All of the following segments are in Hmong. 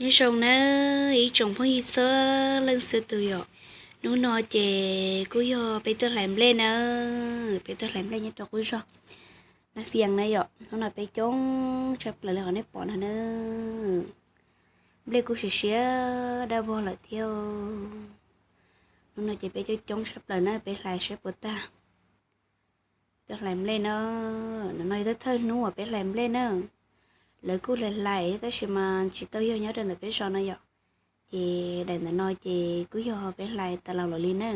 Nyob zoo nawb ib tsoom phooj ywg txhua leej txhua tus yom. Hnub no ces kuj yog peb tuaj hlais nplej na, peb tuaj hlais nplej nyob rau qub zog Nab Fias na yom. Hnub no peb coob tshaj plaws li qhov nej pom no na. Nplej kuj siav siav dab vog lawm thiab. Hnub no ces peb coob coob tshaj plaws na, peb hlais saib puas tag. Tuaj hlais nplej na, nim no yog thawj thawj hnub uas peb hlais nplej na. Lawv kuj hlais hlais tab sis mas tsis tau yog nyob rau ntawm peb zos no yom. Ces daim ntawm no ces kuj yog peb hlais tas laus lawm li na.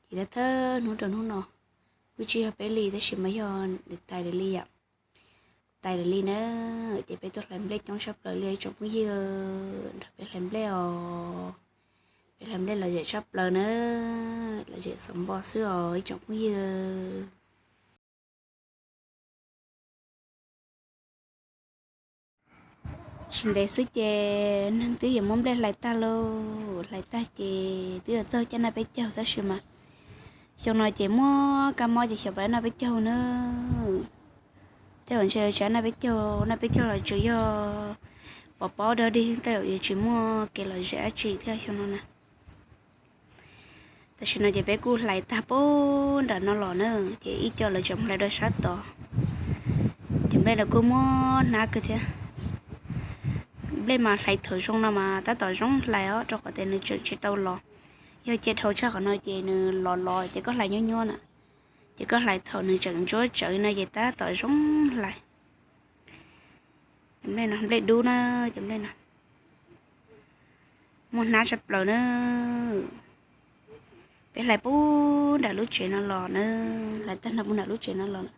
Ces thawj thawj hnub rau hnub no kuj tsis yog peb li tab sis mas yog nws tais lawm li yom. Tais lawm li na, ces peb tuaj hlais nplej coob tshaj plaws li ib tsoom phooj ywg nrog peb hlais nplej os. Peb hlais nplej lom zem tshaj plaws na, lom zem xov npo xwb os ib tsoom phooj ywg. Tsis ntev xwb ces neeg twb yuav muab nplej hlais tag lauj, hlais tag ces twb yuav txog caij noj peb caug tab sis mas xyoo no ces muaj kab mob ces xyov puas noj peb caug na. Tej zaum ntshe tsis noj peb caug, noj peb caug los tsuas yog pov pob dog dig tej zaum yuav tsis muaj kev lom zem dab tsi thiab xyoo no na. Tam sim no ces peb kuj hlais tag pem nram no los na, ces ib co lawv tseem mus hlais dua sab tod. Ces nplej no kuj muaj hnab kawg thiab. Nplej mas hlais thaum zoo no mas tab tom zoo hlais os rau qhov tias nws tseem tsis tau los. Yog cia dhau tshaj qhov no ces nws los los ces koj hlais nyuab nyuab na. Ces koj hlais thaum nws tseem ntsuab tsawv no ces tab tom zoo hlais. Cov nplej no nplej dub na, cov nplej no muaj hnab tshaj plaws na. Peb hlais pem nram lub tsev no los na, hlais tag nrho pem nram lub tsev no los lawm.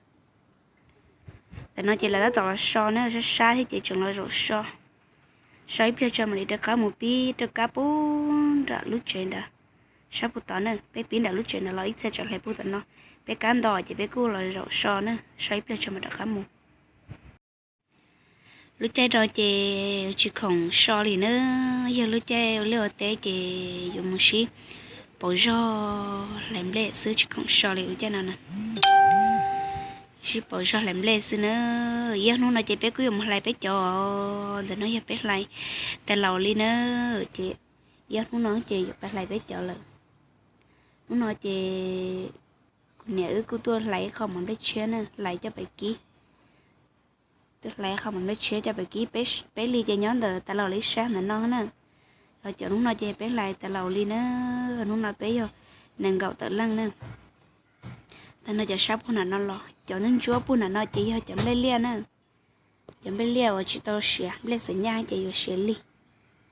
Tam no ces lawv tab tom los so na, sab sab thiab ces tseem los zaum so. So ib pliag tso mam li rov qab mus pib rau kab pem nram lub tsev ntawd. Sab pem tod na, peb pib nram lub tsev ntawd los ib txhia tseem hlais pem tom no. Peb kab nto ces peb kuj los zaum so na, so ib pliag tso mam rov qab mus. Lub caij no ces tsis khoom so li na, yog lub caij ua liaj ua teb ces yuav mus sib pauv zog hlais nplej xwb, tsis khoom so li lub caij no na. Sib pauv zog hlais nplej xwb na. Ib ob hnub no ces peb kuj yuav mus hlais peb cov, ntawm no yog peb hlais tas laus li na, ces ib ob hnub no ces yuav pais hlais peb cov lawm. Hnub no ces kuv niam wb kuj tuaj hlais ib qho mov nplej tshiab na, hlais coj pais kib. Tuaj hlais ib qho mov nplej tshiab coj pais kib, peb li ces nyob ntawm tas laus li sab ntawm no na. Ho cov hnub no ces peb hlais tas laus li na, hnub no peb yog nees nkaum tawm leej na. Tag no cov sab puag nram no los, cov ntsuab ntsuab puag nram no ces yog cov nplej liaj na. Cov nplej liaj uas tsis tau siav, nplej xeem nyaj ces yuav siav lig,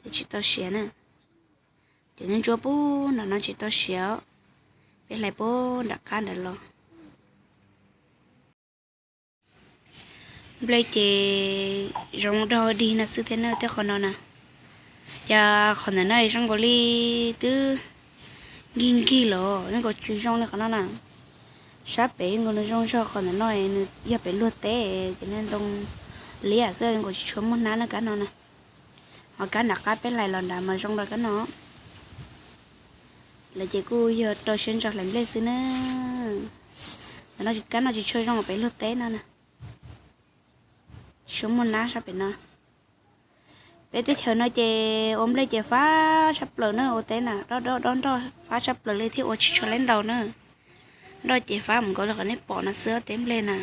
ces tsis tau siav na. Cov ntsuab ntsuab puag nram no tsis tau siav, peb hlais puag nram qab ntawd los. Nplej ces zoo dog dig no xwb thiab na, tej qhov no na. Ces qhov ntawm no zoo nkaus li twb nkig nkig los zoo nkaus tsis zoo li qhov no na. Sab pem zoo nkaus nws zoo zog, qhov ntawm no nws yog pem luag teb ces ntoo liab xwb, zoo nkaus tsis tshua muaj hnab na kab no na. Ho kab nram qab peb hlais los nrad mas zoo dua kab no. Lawv ces kuj yog rau siab ntso hlais nplej xwb na. Ntawm no kab no tsis tshua zoo, pem luag teb no na. Tsis tshua muaj hnab sab pem no. Peb teb chaws no ces ua nplej ces fab tshaj plaws na, ua teb na dob dob dob nroj fab tshaj plaws li thiab ua tsis tshua laib ntau na. Nroj ces fab mus nkaus li qhov nej pom no xwb, teb nplej na.